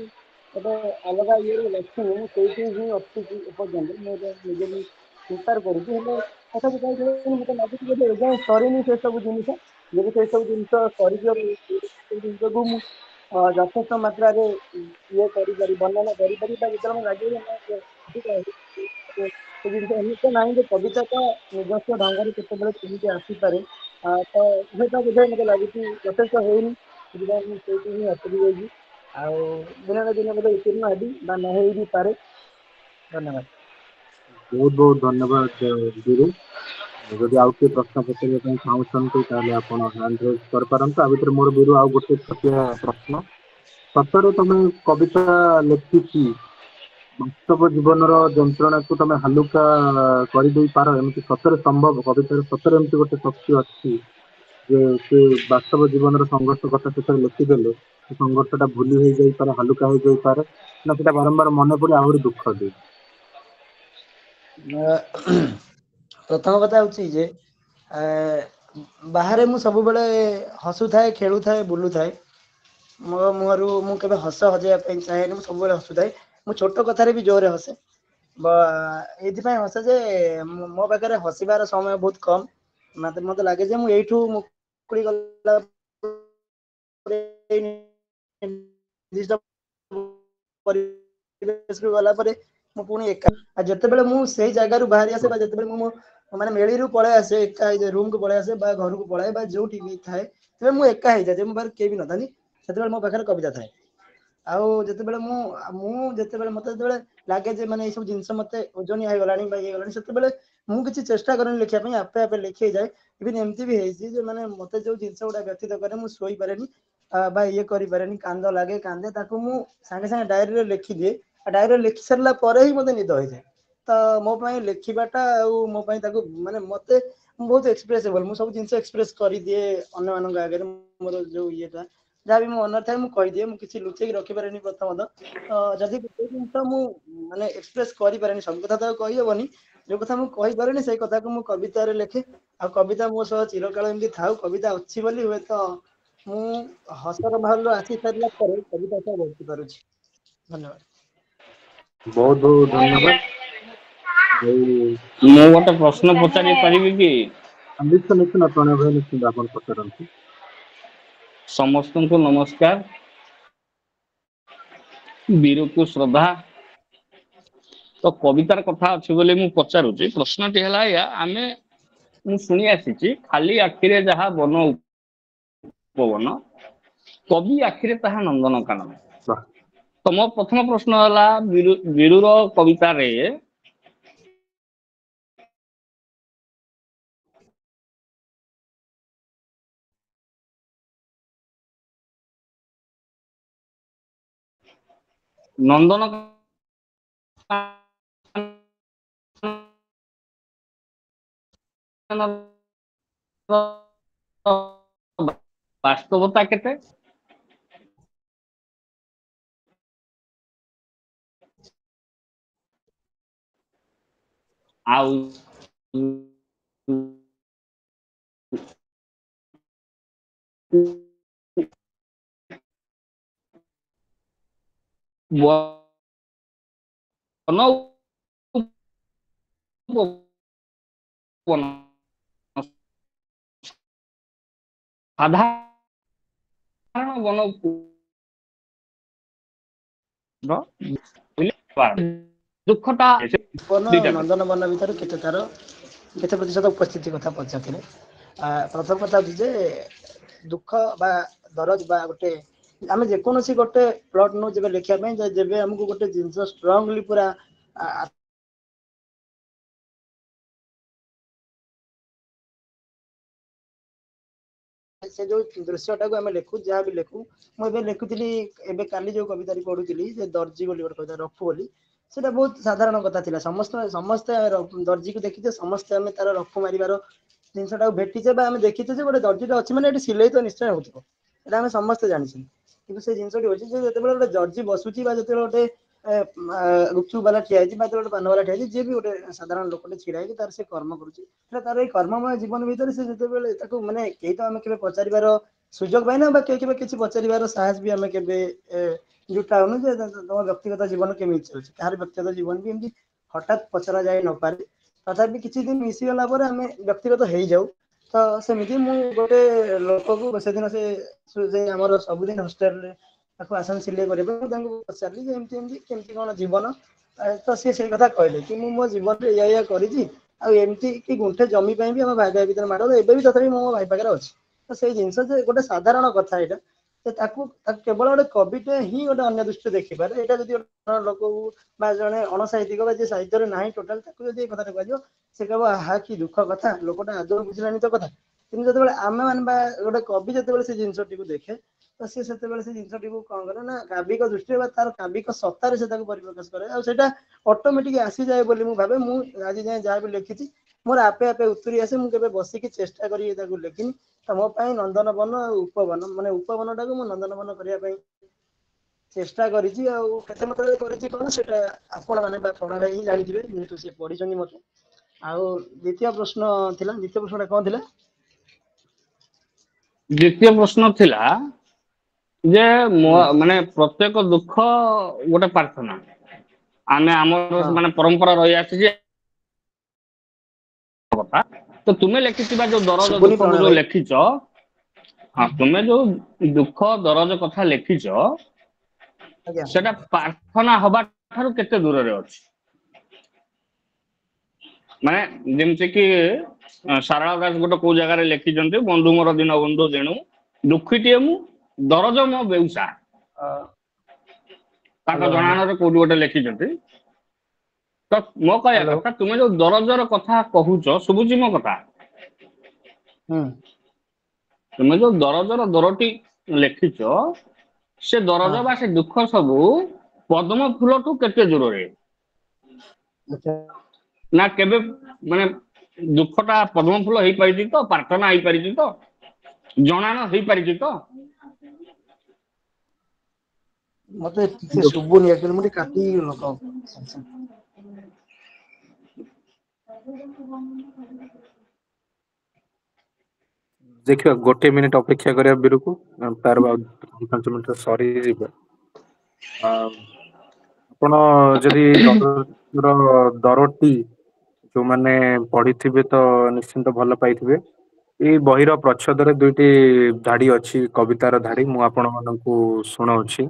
ଗୋଟେ ଅଲଗା ଇଏରେ ଲେଖିନି, ମୁଁ ସେଇଠି ହିଁ ଅଟକିଛି ଏପର୍ଯ୍ୟନ୍ତ। ମୁଁ ଏବେ ନିଜେ ବି ସ୍ୱୀକାର କରୁଛି, ହେଲେ ତଥାପି କାହିଁକି ମତେ ଲାଗୁଛି ବୋଧେ ଏଯାଏଁ ସରିନି ସେ ସବୁ ଜିନିଷ। ଯଦି ସେ ସବୁ ଜିନିଷ ସରିଯିବ, ସେଇ ଜିନିଷକୁ ମୁଁ ଯଥେଷ୍ଟ ମାତ୍ରାରେ ଇଏ କରିପାରି ବର୍ଣ୍ଣନା କରିପାରିବି, ବା ଯେତେବେଳେ ମୁଁ ଲାଗିବ ସେ ଜିନିଷ ଏମିତି ନାହିଁ ଯେ କବିତା ତ ନିଜସ୍ୱ ଢଙ୍ଗରେ କେତେବେଳେ କେମିତି ଆସିପାରେ। ତ ହୁଏତ ବୋଧେ ମତେ ଲାଗୁଛି ଯଥେଷ୍ଟ ହେଇନି, ସେଥିପାଇଁ ମୁଁ ସେଇଠି ହିଁ ଅଟକି ଯାଇଛି। ଆଉ ଦିନେ ନା ଦିନେ ବୋଧେ ଉତ୍ତୀର୍ଣ୍ଣ ହେବି ବା ନ ହେଇ ବି ପାରେ। ଧନ୍ୟବାଦ। ବହୁତ ବହୁତ ଧନ୍ୟବାଦ ଗୁରୁ। ଯଦି ଆଉ କିଏ ପ୍ରଶ୍ନ ପଚାରିବା ପାଇଁ ଚାହୁଁଛନ୍ତି ତାହେଲେ ଆପଣ ହ୍ୟାଣ୍ଡ ରେଜ୍ କରିପାରନ୍ତି। ତା ଭିତରେ ମୋର ଗୁରୁ ଆଉ ଗୋଟେ ଛୋଟିଆ ପ୍ରଶ୍ନ, ସତରେ ତମେ କବିତା ଲେଖିକି ବାସ୍ତବ ଜୀବନର ଯନ୍ତ୍ରଣାକୁ ତମେ ହାଲୁକା କରିଦେଇ ପାର? ଏମିତି ସତରେ ସମ୍ଭବ? କବିତାର ସତରେ ଏମିତି ଗୋଟେ ଶକ୍ତି ଅଛି ଯେ ସେ ବାସ୍ତବ ଜୀବନର ସଂଘର୍ଷ କଥା ସେଥିରେ ଲେଖିଦେଲେ ସେ ସଂଘର୍ଷଟା ଭୁଲି ହେଇଯାଇପାରେ, ହାଲୁକା ହେଇଯାଇପାରେ, ନା ସେଟା ବାରମ୍ବାର ମନେ ପଡି ଆହୁରି ଦୁଃଖ ଦିଏ? ପ୍ରଥମ କଥା ହଉଛି ଯେ ବାହାରେ ମୁଁ ସବୁବେଳେ ହସୁଥାଏ, ଖେଳୁଥାଏ, ବୁଲୁଥାଏ। ମୋ ମୁହଁରୁ ମୁଁ କେବେ ହସ ହଜେଇବା ପାଇଁ ଚାହେଁନି, ମୁଁ ସବୁବେଳେ ହସୁଥାଏ। ମୁଁ ଛୋଟ କଥାରେ ବି ଜୋରରେ ହସେ। ଏଇଥିପାଇଁ ହସେ ଯେ ମୋ ପାଖରେ ହସିବାର ସମୟ ବହୁତ କମ। ମତେ ମତେ ଲାଗେ ଯେ ମୁଁ ଏଇଠୁ ମୁକୁଳି ଗଲା ପରେ, ନିର୍ଦ୍ଦିଷ୍ଟ ପରିବେଶକୁ ଗଲା ପରେ ମୁଁ ପୁଣି ଏକା। ଆଉ ଯେତେବେଳେ ମୁଁ ସେଇ ଜାଗାରୁ ବାହାରି ଆସେ ବା ଯେତେବେଳେ ମୁଁ ମୋ ମାନେ ମେଳିରୁ ପଳେଇ ଆସେ, ଏକା ହେଇଯାଏ, ରୁମକୁ ପଳେଇ ଆସେ ବା ଘରକୁ ପଳାଏ ବା ଯୋଉଠି ବି ଥାଏ, ସେତେବେଳେ ମୁଁ ଏକା ହେଇଯାଏ, ଯେ ମୋ ପାଖରେ କେହି ବି ନଥାନ୍ତି, ସେତେବେଳେ ମୋ ପାଖରେ କବିତା ଥାଏ। ଆଉ ଯେତେବେଳେ ମୁଁ ମୁଁ ଯେତେବେଳେ ମତେ ଯେତେବେଳେ ଲାଗେ ଯେ ମାନେ ଏଇ ସବୁ ଜିନିଷ ମତେ ଓଜନିଆ ହେଇଗଲାଣି ବା ଇଏ ହେଇଗଲାଣି, ସେତେବେଳେ ମୁଁ କିଛି ଚେଷ୍ଟା କରେନି ଲେଖିବା ପାଇଁ, ଆପେ ଆପେ ଲେଖି ହେଇଯାଏ। ଇଭିନ୍ ଏମିତି ବି ହେଇଛି ଯେ ମାନେ ମତେ ଯୋଉ ଜିନିଷ ଗୁଡା ବ୍ୟଥିତ କରେ, ମୁଁ ଶୋଇପାରେନି ବା ଇଏ କରିପାରେନି, କାନ୍ଦ ଲାଗେ, କାନ୍ଦେ, ତାକୁ ମୁଁ ସାଙ୍ଗେ ସାଙ୍ଗେ ଡାଏରୀରେ ଲେଖିଦିଏ। ଆଉ ଡାଏରୀରେ ଲେଖି ସାରିଲା ପରେ ହିଁ ମତେ ନିଦ ହେଇଯାଏ। ତ ମୋ ପାଇଁ ଲେଖିବାଟା ଆଉ ମୋ ପାଇଁ ତାକୁ ମାନେ ମତେ ମୁଁ ବହୁତ ଏକ୍ସପ୍ରେସିବଲ, ମୁଁ ସବୁ ଜିନିଷ ଏକ୍ସପ୍ରେସ କରିଦିଏ ଅନ୍ୟମାନଙ୍କ ଆଗରେ। ମୋର ଯୋଉ ଇଏଟା ଯାହା ବି ମୋ ମନରେ ଥାଏ ମୁଁ କହିଦିଏ, ମୁଁ କିଛି ଲୁଚେଇକି ରଖିପାରେନି। ପ୍ରଥମତଃ ଯଦି ଗୋଟେ ଜିନିଷ ମୁଁ ମାନେ ଏକ୍ସପ୍ରେସ କରିପାରେନି, ସବୁ କଥା ତ ଆଉ କହିହବନି, ଯୋଉ କଥା ମୁଁ କହିପାରେନି ସେଇ କଥାକୁ ମୁଁ କବିତାରେ ଲେଖେ। ଆଉ କବିତା ମୋ ସହ ଚିରକାଳ ଏମିତି ଥାଉ। କବିତା ଅଛି ବୋଲି ହୁଏତ ମୁଁ ହସର ମାହୋଲରୁ ଆସି ସାରିଲା ପରେ କବିତା ସହ ବଞ୍ଚି ପାରୁଛି। ଧନ୍ୟବାଦ। ବହୁତ ବହୁତ ଧନ୍ୟବାଦ। ଆଉ ମୁଁ ଗୋଟେ ପ୍ରଶ୍ନ ପଚାରି ପାରିବି କି? ନିଶ୍ଚୟ ନିଶ୍ଚିତ ପ୍ରଣୟ ଭାଇ, ନିଶ୍ଚିତ ଆପଣ ପଚାରନ୍ତୁ। ସମସ୍ତଙ୍କୁ ନମସ୍କାର, ବୀରକୁ ଶ୍ରଦ୍ଧା। ତ କବିତାର କଥା ଅଛି ବୋଲି ମୁଁ ପଚାରୁଛି। ପ୍ରଶ୍ନଟି ହେଲା ଏଇଆ, ଆମେ ମୁଁ ଶୁଣି ଆସିଛି ଖାଲି ଆଖିରେ ଯାହା ବନ ଉପବନ, କବି ଆଖିରେ ତାହା ନନ୍ଦନକାନନ। ବାহ। ତ ମୋ ପ୍ରଥମ ପ୍ରଶ୍ନ ହେଲା, ବୀରୁର କବିତାରେ ନନ୍ଦନ ବାସ୍ତବତା କେତେ, ଆଉ ବନ ଉପବନ ସାଧାରଣ ବନ ଦୁଃଖଟା ବନ ଦିଟା ନନ୍ଦନ ବନ ଭିତରେ କେତେ ତାର କେତେ ପ୍ରତିଶତ ଉପସ୍ଥିତି କଥା ପଚାରିଥିଲେ। ପ୍ରଥମ କଥା ହଉଛି ଯେ ଦୁଃଖ ବା ଦରଜ ବା ଗୋଟେ ଆମେ ଯେକୌଣସି ଗୋଟେ ପ୍ଲଟ ନଉ ଯେବେ ଲେଖିବା ପାଇଁ, ଯେବେ ଆମକୁ ଗୋଟେ ଜିନିଷ ଷ୍ଟ୍ରଙ୍ଗଲି ପୁରା ସେ ଯୋଉ ଦୃଶ୍ୟଟାକୁ ଆମେ ଲେଖୁ, ଯାହା ବି ଲେଖୁ। ମୁଁ ଏବେ ଲେଖୁଥିଲି, ଏବେ କାଲି ଯୋଉ କବିତାଟି ପଢୁଥିଲି, ସେ ଦର୍ଜି ବୋଲି ଗୋଟେ କବିତା, ରଫୁ ବୋଲି, ସେଟା ବହୁତ ସାଧାରଣ କଥା ଥିଲା। ସମସ୍ତେ ସମସ୍ତେ ଦର୍ଜିକୁ ଦେଖିଛେ, ସମସ୍ତେ ଆମେ ତାର ରଫୁ ମାରିବାର ଜିନିଷଟାକୁ ଭେଟିଛେ ବା ଆମେ ଦେଖିଛେ ଯେ ଗୋଟେ ଦର୍ଜିଟା ଅଛି ମାନେ ଏଠି ସିଲେଇ ତ ନିଶ୍ଚୟ ହଉଥିବ, ଏଇଟା ଆମେ ସମସ୍ତେ ଜାଣିଛେ। କିନ୍ତୁ ସେ ଜିନିଷଟି ହଉଛି ଯେ ଯେତେବେଳେ ଗୋଟେ ଦର୍ଜି ବସୁଛି ବା ଯେତେବେଳେ ଗୋଟେ ଗୁପଚୁପ ବାଲା ଠିଆ ହେଇଛି ବା ଯେତେବେଳେ ଗୋଟେ ପାନ ବାଲା ଠିଆ ହେଇଛି, ଯିଏ ବି ଗୋଟେ ସାଧାରଣ ଲୋକଟେ ଛିଡା ହେଇକି ତାର ସେ କର୍ମ କରୁଛି, ସେଟା ତାର ଏଇ କର୍ମମୟ ଜୀବନ ଭିତରେ ସେ ଯେତେବେଳେ ତାକୁ ମାନେ କେହି ତ ଆମେ କେବେ ପଚାରିବାର ସୁଯୋଗ ପାଇନା ବା କେହି କେବେ କିଛି ପଚାରିବାର ସାହସ ବି ଆମେ କେବେ ଜୁଟାଉନୁ ଯେ ତମ ବ୍ୟକ୍ତିଗତ ଜୀବନ କେମିତି ଚାଲୁଛି। କାହାର ବ୍ୟକ୍ତିଗତ ଜୀବନ ବି ଏମିତି ହଠାତ୍ ପଚରା ଯାଇ ନପାରେ, ତଥାପି କିଛି ଦିନ ମିଶିଗଲା ପରେ ଆମେ ବ୍ୟକ୍ତିଗତ ହେଇଯାଉ। ତ ସେମିତି ମୁଁ ଗୋଟେ ଲୋକକୁ ସେଦିନ ସେ ଆମର ସବୁଦିନ ହଷ୍ଟେଲରେ ତାକୁ ଆସନ୍ତି ସିଲେଇ କରିବା ପାଇଁ, ମୁଁ ତାଙ୍କୁ ପଚାରିଲି ଯେ ଏମିତି ଏମିତି କେମିତି କଣ ଜୀବନ, ତ ସିଏ ସେଇ କଥା କହିଲେ କି ମୁଁ ମୋ ଜୀବନରେ ଏଇଆ ଏଇଆ କରିଛି, ଆଉ ଏମିତି କି ଗୁଣ୍ଠେ ଜମି ପାଇଁ ବି ଆମ ଭାଇ ଭାଇ ଭିତରେ ମାଡ଼, ଏବେ ବି ତଥାପି ମୁଁ ମୋ ଭାଇ ପାଖରେ ଅଛି। ତ ସେଇ ଜିନିଷ ଯେ ଗୋଟେ ସାଧାରଣ କଥା ଏଇଟା, ତ ତାକୁ ତାକୁ କେବଳ ଗୋଟେ କବିଟେ ହିଁ ଗୋଟେ ଅନ୍ୟ ଦୃଷ୍ଟିରେ ଦେଖିପାରେ। ଏଇଟା ଯଦି ଗୋଟେ ଲୋକକୁ ବା ଜଣେ ଅଣସାହିତ୍ୟିକ ବା ଯିଏ ସାହିତ୍ୟରେ ନାହିଁ ଟୋଟାଲ, ତାକୁ ଯଦି ଏଇ କଥାଟା କୁହାଯିବ ସେ କହିବ ଆହା କି ଦୁଃଖ କଥା, ଲୋକଟା ଆଦୌ ବୁଝିଲାନି ତ କଥା। କିନ୍ତୁ ଯେତେବେଳେ ଆମେ ମାନେ ବା ଗୋଟେ କବି ଯେତେବେଳେ ସେ ଜିନିଷଟିକୁ ଦେଖେ, ତ ସିଏ ସେତେବେଳେ ସେ ଜିନିଷଟିକୁ କଣ କରେ ନା କାବ୍ୟିକ ଦୃଷ୍ଟିରେ ବା ତାର କାବ୍ୟିକ ସତ୍ତାରେ ସେ ତାକୁ ପରିପ୍ରକାଶ କରେ, ଆଉ ସେଇଟା ଅଟୋମେଟିକ ଆସିଯାଏ ବୋଲି ମୁଁ ଭାବେ। ମୁଁ ଆଜି ଯାଏଁ ଯାହା ବି ଲେଖିଛି ମୋର ଆପେ ଆପେ ଉତୁରି ଆସେ, ମୁଁ କେବେ ବସିକି ଚେଷ୍ଟା କରି ତାକୁ ଲେଖିନି। ତ ମୋ ପାଇଁ ନନ୍ଦନବନ ଆଉ ଉପବନ, ମାନେ ଉପବନଟାକୁ ମୁଁ ନନ୍ଦନବନ କରିବା ପାଇଁ ଚେଷ୍ଟା କରିଛି, ଆଉ କେତେ ମାତ୍ରାରେ କରିଛି କଣ ସେଇଟା ଆପଣ ମାନେ ବା ପ୍ରଣୟ ଭାଇ ହିଁ ଜାଣିଥିବେ, ଯେହେତୁ ସେ ପଢିଛନ୍ତି ମତେ। ଆଉ ଦ୍ୱିତୀୟ ପ୍ରଶ୍ନ ଥିଲା, ଦ୍ୱିତୀୟ ପ୍ରଶ୍ନଟା କଣ ଥିଲା? ଦ୍ୱିତୀୟ ପ୍ରଶ୍ନ ଥିଲା ଯେ ହୁଁ ମାନେ ପ୍ରତ୍ୟେକ ଦୁଃଖ ଗୋଟେ ପ୍ରାର୍ଥନା। ଆମେ ଆମର ହଁ ମାନେ ପରମ୍ପରା ରହି ଆସିଛି କଥା। ତ ତୁମେ ଲେଖିଥିବା ଯୋଉ ଦରଜ ଶୁଭୁନି ଦୁଃଖକୁ ପ୍ରଣୟ ଯୋଉ ଭାଇ। ଲେଖିଛ, ହଁ ତୁମେ ଯୋଉ ଦୁଃଖ ଦରଜ କଥା ଲେଖିଛ, ଆଜ୍ଞା। ସେଟା ପ୍ରାର୍ଥନା ହବା ଠାରୁ କେତେ ଦୂରରେ ଅଛି? ମାନେ ଯେମିତି କି ସାରଳା ଦାସ ଗୋଟେ କୋଉ ଜାଗାରେ ଲେଖିଛନ୍ତି, ବନ୍ଧୁ ମୋର ଦୀନ ବନ୍ଧୁ ଯେଣୁ ଦୁଃଖୀଟିଏ ମୁଁ ଦରଜ ମୋ ବେଉସା। ତାଙ୍କ ହ୍ୟାଲୋ ହ୍ୟାଲୋ। ଜଣାଣରେ କୋଉଠି ଗୋଟେ ଲେଖିଛନ୍ତି। ତ ମୋ କହିବା ହ୍ୟାଲୋ। କଥା, ତୁମେ ଯୋଉ ଦରଜର କଥା କହୁଛ, ଶୁଭୁଛି ମୋ କଥା? ହୁଁ। ତୁମେ ଯୋଉ ଦରଜର ଦରଟି ଲେଖିଛ, ସେ ହଁ ଦରଜ ବା ସେ ଦୁଃଖ ସବୁ ପଦ୍ମ ଫୁଲଠୁ କେତେ ଦୂରରେ? ଆଚ୍ଛା। ନା କେବେ ମାନେ ଦୁଃଖ ଟା ପଦ୍ମ ଫୁଲ ହେଇପାରିଛି ତ, ପ୍ରାର୍ଥନା ହେଇପାରିଛି ତ, ଜଣାଣ ହେଇପାରିଛି ତ? ମତେ ଠିକ ସେ ଶୁଭୁନି ଆକ୍ଚୁଆଲି, ମୁଁ ଟିକେ କାଟିକି ଲଗାଅ ସାଙ୍ଗେ ସାଙ୍ଗେ। ଦେଖିବା ଗୋଟେ ମିନିଟ ଅପେକ୍ଷା କରିବା ବୀରକୁ, ତାର ଆଉ 5 ମିନିଟ ସରିଯିବ। ଆ, ଆପଣ ଯଦି ଦରର ଦରଟି ଯୋଉମାନେ ପଢିଥିବେ ତ ନିଶ୍ଚିନ୍ତ ଭଲ ପାଇଥିବେ। ଏଇ ବହିର ପ୍ରଚ୍ଛଦରେ ଦୁଇଟି ଧାଡି ଅଛି, କବିତାର ଧାଡି, ମୁଁ ଆପଣ ମାନଙ୍କୁ ଶୁଣାଉଛି।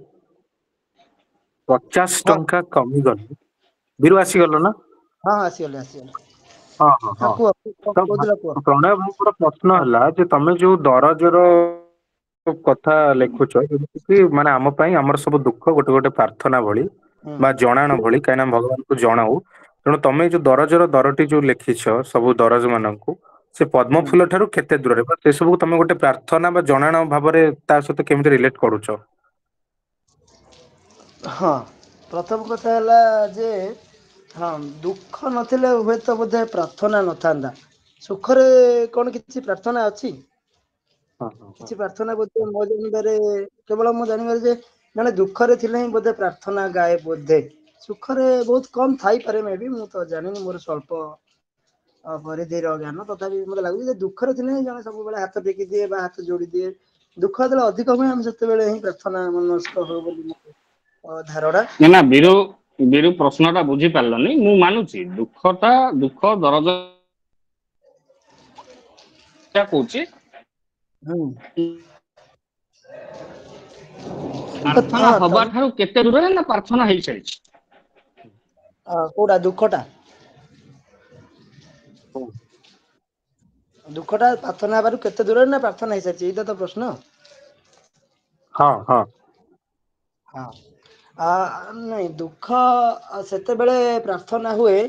ପଚାଶ ହଁ ଟଙ୍କା କମିଗଲେ, ବୀରୁ ଆସିଗଲ ନା? ହଁ, ଆସିଗଲେ ଆସିଗଲେ। ହଁ ହଁ ହଁ ହଁ। କୁହ, କଣ ତ କହୁଥିଲ କୁହ। ପ୍ରଣୟ ଭାଇଙ୍କର ପ୍ରଶ୍ନ ହଁ ହେଲା ଯେ ତମେ ଯୋଉ ଦରଜର କଥା ଲେଖୁଛ, ଯେମିତି କି ମାନେ ଆମ ପାଇଁ ଆମର ସବୁ ଦୁଃଖ ଗୋଟେ ଗୋଟେ ପ୍ରାର୍ଥନା ଭଳି ହୁଁ ବା ଜଣାଣ ଭଳି, କାହିଁକିନା ଆମେ ଭଗବାନଙ୍କୁ ଜଣାଉ। ତେଣୁ ତମେ ଯୋଉ ଦରଜର ଦରଟି ଯୋଉ ଲେଖିଛ ସବୁ ଦରଜ ମାନଙ୍କୁ, ସେ ପଦ୍ମ ହୁଁ। ଫୁଲ ଠାରୁ କେତେ ଦୂରରେ, ବା ସେ ସବୁ ତମେ ଗୋଟେ ପ୍ରାର୍ଥନା ବା ଜଣାଣ ଭାବରେ ତା ସହିତ କେମିତି ରିଲେଟ କରୁଛ? ହଁ, ପ୍ରଥମ କଥା ହେଲା ଯେ ହଁ, ଦୁଃଖ ନଥିଲେ ହୁଏତ ବୋଧେ ପ୍ରାର୍ଥନା ନଥାନ୍ତା। ସୁଖରେ କଣ କିଛି ପ୍ରାର୍ଥନା ଅଛି? ହଁ ହଁ ହଁ। କିଛି ପ୍ରାର୍ଥନା ବୋଧେ ମୋ ଜାଣିବାରେ, କେବଳ ମୁଁ ଜାଣିବାରେ ଯେ ଜଣେ ଦୁଃଖରେ ଥିଲେ ହିଁ ବୋଧେ ପ୍ରାର୍ଥନା ଗାଏ ବୋଧେ। ସୁଖରେ ବହୁତ କମ ଥାଇପାରେ, ମେ ବି, ମୁଁ ତ ଜାଣିନି, ମୋର ସ୍ୱଳ୍ପ ପରିଧିର ଜ୍ଞାନ। ତଥାପି ମତେ ଲାଗୁଛି ଯେ ଦୁଃଖରେ ଥିଲେ ହିଁ ଜଣେ ସବୁବେଳେ ହାତ ଟେକି ଦିଏ ବା ହାତ ଯୋଡି ଦିଏ। ଦୁଃଖ ଯେତେବେଳେ ଅଧିକ ହୁଏ ଆମେ ସେତେବେଳେ ହିଁ ପ୍ରାର୍ଥନା ମନସ୍କ ହଉ ବୋଲି ମୋର ଧାରଣା। ନା ନା ବୀରୁ, ବୀରୁ ପ୍ରଶ୍ନ ଟା ବୁଝି ପାରିଲନି। ମୁଁ ମାନୁଛି ଦୁଃଖଟା, ଦୁଃଖ ଦରଜ କହୁଛି, ହୁଁ। ପ୍ରାର୍ଥନା ହଁ ହବା ତମେ ଠାରୁ କେତେ ଦୂରରେ, ନା ପ୍ରାର୍ଥନା ହେଇସାରିଛି? କୋଉଟା ଦୁଃଖଟା? ହୁଁ। ଦୁଃଖଟା ପ୍ରାର୍ଥନା ହେବାରୁ କେତେ ଦୂରରେ, ନା ପ୍ରାର୍ଥନା ହେଇସାରିଛି, ଏଇଟା ତ ପ୍ରଶ୍ନ। ହଁ ହଁ। ହଁ, ନାଇଁ, ଦୁଃଖ ସେତେବେଳେ ପ୍ରାର୍ଥନା ହୁଏ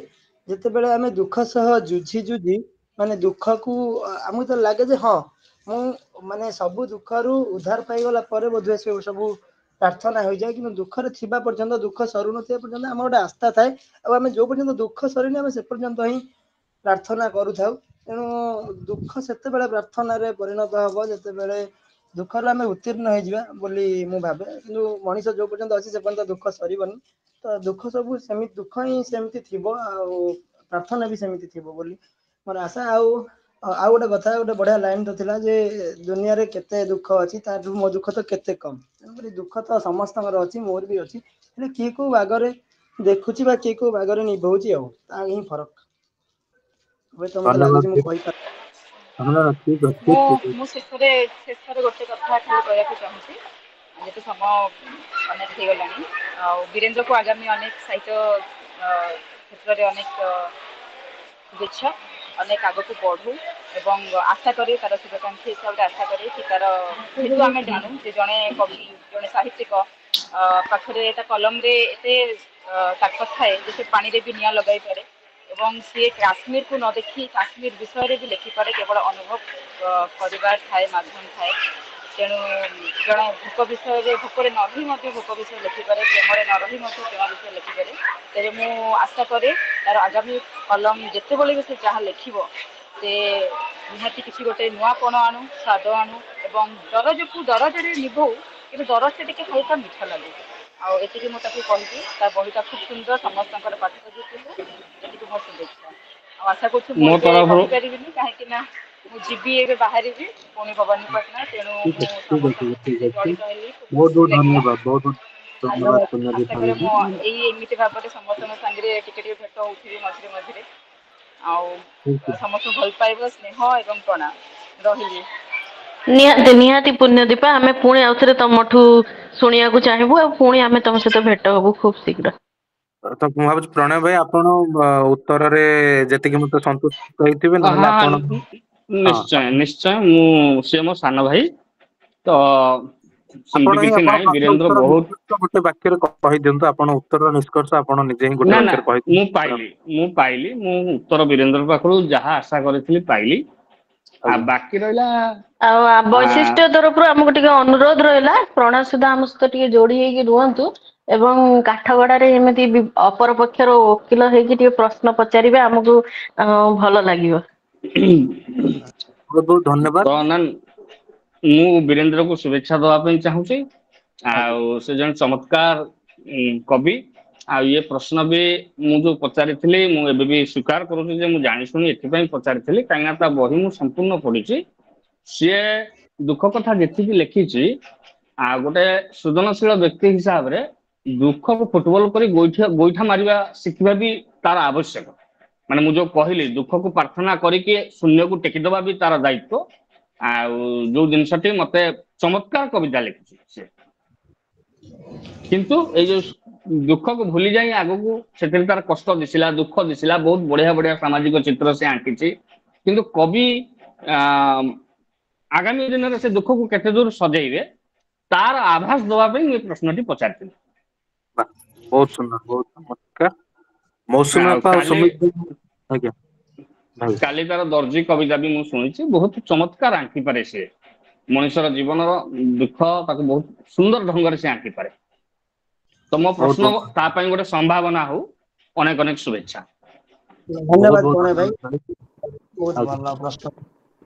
ଯେତେବେଳେ ଆମେ ଦୁଃଖ ସହ ଯୁଝି ଯୁଝି, ମାନେ ଦୁଃଖକୁ ଆମକୁ ତ ଲାଗେ ଯେ ହଁ ମୁଁ ମାନେ ସବୁ ଦୁଃଖରୁ ଉଦ୍ଧାର ପାଇଗଲା ପରେ ବୋଧହୁଏ ସେ ସବୁ ପ୍ରାର୍ଥନା ହୋଇଯାଏ। କିନ୍ତୁ ଦୁଃଖରେ ଥିବା ପର୍ଯ୍ୟନ୍ତ, ଦୁଃଖ ସରୁନଥିବା ପର୍ଯ୍ୟନ୍ତ ଆମର ଗୋଟେ ଆସ୍ଥା ଥାଏ, ଆଉ ଆମେ ଯୋଉ ପର୍ଯ୍ୟନ୍ତ ଦୁଃଖ ସରିନି ଆମେ ସେ ପର୍ଯ୍ୟନ୍ତ ହିଁ ପ୍ରାର୍ଥନା କରୁଥାଉ। ତେଣୁ ଦୁଃଖ ସେତେବେଳେ ପ୍ରାର୍ଥନାରେ ପରିଣତ ହବ ଯେତେବେଳେ ଦୁଃଖରୁ ଆମେ ଉତ୍ତୀର୍ଣ୍ଣ ହେଇଯିବା ବୋଲି ମୁଁ ଭାବେ। କିନ୍ତୁ ମଣିଷ ଯୋଉ ପର୍ଯ୍ୟନ୍ତ ଅଛି ସେ ପର୍ଯ୍ୟନ୍ତ ଦୁଃଖ ସରିବନି। ତ ଦୁଃଖ ସବୁ ସେମିତି, ଦୁଃଖ ହିଁ ସେମିତି ଥିବ ଆଉ ପ୍ରାର୍ଥନା ବି ସେମିତି ଥିବ ବୋଲି ମୋର ଆଶା। ଆଉ ଆଉ ଗୋଟେ କଥା, ଗୋଟେ ବଢିଆ ଲାଇନ ତ ଥିଲା ଯେ ଦୁନିଆରେ କେତେ ଦୁଃଖ ଅଛି, ତାଠୁ ମୋ ଦୁଃଖ ତ କେତେ କମ। ତେଣୁକରି ଦୁଃଖ ତ ସମସ୍ତଙ୍କର ଅଛି, ମୋର ବି ଅଛି, ହେଲେ କିଏ କୋଉ ବାଗରେ ଦେଖୁଛି ବା କିଏ କୋଉ ବାଗରେ ନିଭଉଛି, ଆଉ ତା ହିଁ ଫରକ। ହୁଏତ ମତେ ଧନ୍ୟବାଦ ଲାଗୁଛି ମୁଁ ବୀରୁ। କହିପାର। ହଁ, ଠିକ ଅଛି, ମୁଁ ଠିକ ଅଛି। ମୁଁ ଶେଷରେ ଶେଷରେ ଗୋଟେ କଥା ଖାଲି କହିବାକୁ ଚାହୁଁଛି, ଯେହେତୁ ସମୟ ଅନେକ ହେଇଗଲାଣି। ଆଉ ବୀରେନ୍ଦ୍ରକୁ ଆଗାମୀ ଅନେକ ସାହିତ୍ୟ କ୍ଷେତ୍ରରେ ଅନେକ ଶୁଭେଚ୍ଛା, ଅନେକ ଆଗକୁ ବଢୁ, ଏବଂ ଆଶା କରେ ତାର ଶୁଭାକାଂକ୍ଷୀ ହିସାବରେ ଆଶା କରେ କି ତାର, ଯେହେତୁ ଆମେ ଜାଣୁ ଯେ ଜଣେ କବି, ଜଣେ ସାହିତ୍ୟିକ ପାଖରେ ତା କଲମରେ ଏତେ ତାକତ ଥାଏ ଯେ ସେ ପାଣିରେ ବି ନିଆଁ ଲଗାଇ ପାରେ, ଏବଂ ସିଏ କାଶ୍ମୀରକୁ ନ ଦେଖି କାଶ୍ମୀର ବିଷୟରେ ବି ଲେଖିପାରେ, କେବଳ ଅନୁଭବ କରିବାର ଥାଏ, ମାଧ୍ୟମ ଥାଏ। ତେଣୁ ଜଣେ ଭୋକ ବିଷୟରେ, ଭୋକରେ ନ ରହି ମଧ୍ୟ ଭୋକ ବିଷୟରେ ଲେଖିପାରେ, ପ୍ରେମରେ ନ ରହି ମଧ୍ୟ ପ୍ରେମ ବିଷୟରେ ଲେଖିପାରେ। ତେବେ ମୁଁ ଆଶା କରେ ତାର ଆଗାମୀ କଲମ ଯେତେବେଳେ ବି ସେ ଯାହା ଲେଖିବ, ସେ ନିହାତି କିଛି ଗୋଟେ ନୂଆପଣ ଆଣୁ, ସ୍ୱାଦ ଆଣୁ, ଏବଂ ଦରଜକୁ ଦରଜରେ ନିଭଉ, କିନ୍ତୁ ଦରଜଟା ଟିକେ ହାଲକା ମିଠା ଲାଗୁ। ଆଉ ଏତିକି ମୁଁ ତାକୁ କହିବି, ତା ବହିଟା ଖୁବ ସୁନ୍ଦର, ସମସ୍ତଙ୍କର ପାଠ ଯୋଗ୍ୟ ହଉ, ଏତିକି ମୋ ଶୁଭେଚ୍ଛା। ଆଉ ଆଶା କରୁଛି ମୁଁ ମୋ ଏବେ ତରଫରୁ ରହିପାରିବିନି, କାହିଁକି ନା ମୁଁ ଯିବି ଏବେ, ବାହାରିବି ପୁଣି ଭବାନୀପାଟଣା। ତେଣୁ ଠିକ ମୁଁ ଅଛି, ଠିକ ଅଛି, ସମସ୍ତଙ୍କ ଠିକ ସହିତ ଅଛି। ଜଡିତ ହେଲି, ଖୁବ୍ ବହୁତ ଖୁସି ବହୁତ ଲାଗିଲା। ଧନ୍ୟବାଦ, ବହୁତ ବହୁତ ଆଶା ଧନ୍ୟବାଦ ଆଶା ପୁଣ୍ୟଦୀପା କରେ ଦିଦି। ମୁଁ ଏଇ ଏମିତି ଭାବରେ ସମସ୍ତଙ୍କ ସାଙ୍ଗରେ ଟିକେ ଟିକେ ଭେଟ ହଉଥିବି ମଝିରେ ମଝିରେ। ଆଉ ଠିକ ଅଛି। ସମସ୍ତଙ୍କୁ ଭଲ ପାଇବା, ସ୍ନେହ ଏବଂ ପ୍ରଣାମ। ରହିଲି। ନିହାତି ନିହାତି ପୁଣ୍ୟଦୀପା, ଆମେ ପୁଣି ଆଉଥରେ ତମଠୁ ଶୁଣିବାକୁ ଚାହିଁବୁ ଆଉ ପୁଣି ଆମେ ତମ ସହିତ ଭେଟ ହବୁ ଖୁବ ଶୀଘ୍ର। ତ ମୁଁ ଭାବୁଛି ପ୍ରଣୟ ଭାଇ, ଆପଣ ଉତ୍ତରରେ ଯେତିକି ମତେ ସନ୍ତୁଷ୍ଟ ହେଇଥିବେ, ନହେଲେ ହଁ, ଆପଣ ହଁ ନିଶ୍ଚୟ ନିଶ୍ଚୟ। ମୁଁ, ସିଏ ମୋ ସାନ ଭାଇ ତ ଆପଣ ସେମିତି ହିଁ କିଛି ଆପଣ ନାହିଁ। ପ୍ରଶ୍ନ ବୀରେନ୍ଦ୍ର ଉତ୍ତର ବହୁତ ନିଷ୍କର୍ଷ ଗୋଟେ ବାକ୍ୟରେ କହିଦିଅନ୍ତୁ। ଆପଣ ଉତ୍ତରର ନିଷ୍କର୍ଷ ଆପଣ ନିଜେ ହିଁ ଗୋଟେ ନା ନା ବାକ୍ୟରେ ମୁଁ କହିଦିଅନ୍ତୁ। ପାଇଲି, ମୁଁ ପାଇଲି। ମୁଁ ଉତ୍ତର ବୀରେନ୍ଦ୍ର ପାଖରୁ ଯାହା ଆଶା କରିଥିଲି ପାଇଲି। ଆଉ ଆଜ୍ଞା। ବାକି ରହିଲା ଆଉ ଆ ବୈଶିଷ୍ଟ୍ୟ ତରଫରୁ ଆମକୁ ଟିକେ ଅନୁରୋଧ ରହିଲା, ପ୍ରଣୟ ସୁଧା ଆମ ସହିତ ଟିକେ ଯୋଡି ହେଇକି ରୁହନ୍ତୁ ଏବଂ କାଠଗଡାରେ ଏମିତି ଅପର ପକ୍ଷର ଓକିଲ ହେଇକି ଟିକେ ପ୍ରଶ୍ନ ପଚାରିବେ, ଆମକୁ ଭଲ ଲାଗିବ। ବହୁତ ବହୁତ ଧନ୍ୟବାଦ। ତ ନା, ମୁଁ ବୀରେନ୍ଦ୍ରକୁ ଶୁଭେଚ୍ଛା ଦବା ପାଇଁ ଚାହୁଁଛି। ଆଜ୍ଞା। ଆଉ ସେ ଜଣେ ଚମତ୍କାର କବି। ଆଉ ଇଏ ପ୍ରଶ୍ନ ବି ମୁଁ ଯୋଉ ପଚାରିଥିଲି, ମୁଁ ଏବେ ବି ସ୍ୱୀକାର କରୁଛି ଯେ ମୁଁ ଜାଣି ଶୁଣି ଏଥିପାଇଁ ପଚାରିଥିଲି, କାହିଁକିନା ତା ବହି ମୁଁ ସମ୍ପୂର୍ଣ୍ଣ ପଢିଛି। ସିଏ ଦୁଃଖ କଥା ଯେତିକି ଲେଖିଛି, ଆଉ ଗୋଟେ ସୃଜନଶୀଳ ବ୍ୟକ୍ତି ହିସାବରେ ଦୁଃଖକୁ ଫୁଟବଲ କରି ଗୋଇଠା ଗୋଇଠା ମାରିବା ଶିଖିବା ବି ତାର ଆବଶ୍ୟକ। ମାନେ ମୁଁ ଯୋଉ କହିଲି, ଦୁଃଖକୁ ପ୍ରାର୍ଥନା କରିକି ଶୂନ୍ୟକୁ ଟେକିଦବା ବି ତାର ଦାୟିତ୍ୱ। ଆଉ ଯୋଉ ଜିନିଷଟି ମତେ ଚମତ୍କାର କବିତା ଲେଖିଛି ସେ, କିନ୍ତୁ ଏଇ ଯୋଉ ଦୁଃଖକୁ ଭୁଲି ଯାଇ ଆଗକୁ, ସେଥିରେ ତାର କଷ୍ଟ ଦିଶିଲା, ଦୁଃଖ ଦିଶିଲା, ବହୁତ ବଢିଆ ବଢିଆ ସାମାଜିକ ଚିତ୍ର ସେ ଆଙ୍କିଛି। କିନ୍ତୁ କବି ଆ ଆଗାମୀ ଦିନରେ ସେ ଦୁଃଖକୁ କେତେ ଦୂର ସଜେଇବେ, ତାର ଆଭାସ ଦବା ପାଇଁ ମୁଁ ଏ ପ୍ରଶ୍ନଟି ପଚାରିଥିଲି। ବାଃ, ବହୁତ ସୁନ୍ଦର, ବହୁତ ଚମତ୍କାର। ମୌସୁମୀ ଆଉ ଅପା ଆଉ କାଲି ସୁମିତ ଭାଇ। ଆଜ୍ଞା ଭାଇ। କାଲି ତାର ଦର୍ଜି କବିତା ବି ମୁଁ ଶୁଣିଛି। ବହୁତ ଚମତ୍କାର ଆଙ୍କିପାରେ ସିଏ। ମଣିଷର ଜୀବନର ଦୁଃଖ ତାକୁ ବହୁତ ସୁନ୍ଦର ଢଙ୍ଗରେ ସେ ଆଙ୍କିପାରେ। ତ ମୋ ବହୁତ ପ୍ରଶ୍ନ ବହୁତ ତା ପାଇଁ ଗୋଟେ ସମ୍ଭାବନା ହଉ। ଅନେକ ଅନେକ ଶୁଭେଚ୍ଛା। ବହୁତ ଧନ୍ୟବାଦ ବହୁତ ପ୍ରଣୟ ଭାଇ, ଧନ୍ୟବାଦ ଭାଇ। ବହୁତ ଆଜ୍ଞା। ଭଲ ପ୍ରଶ୍ନ।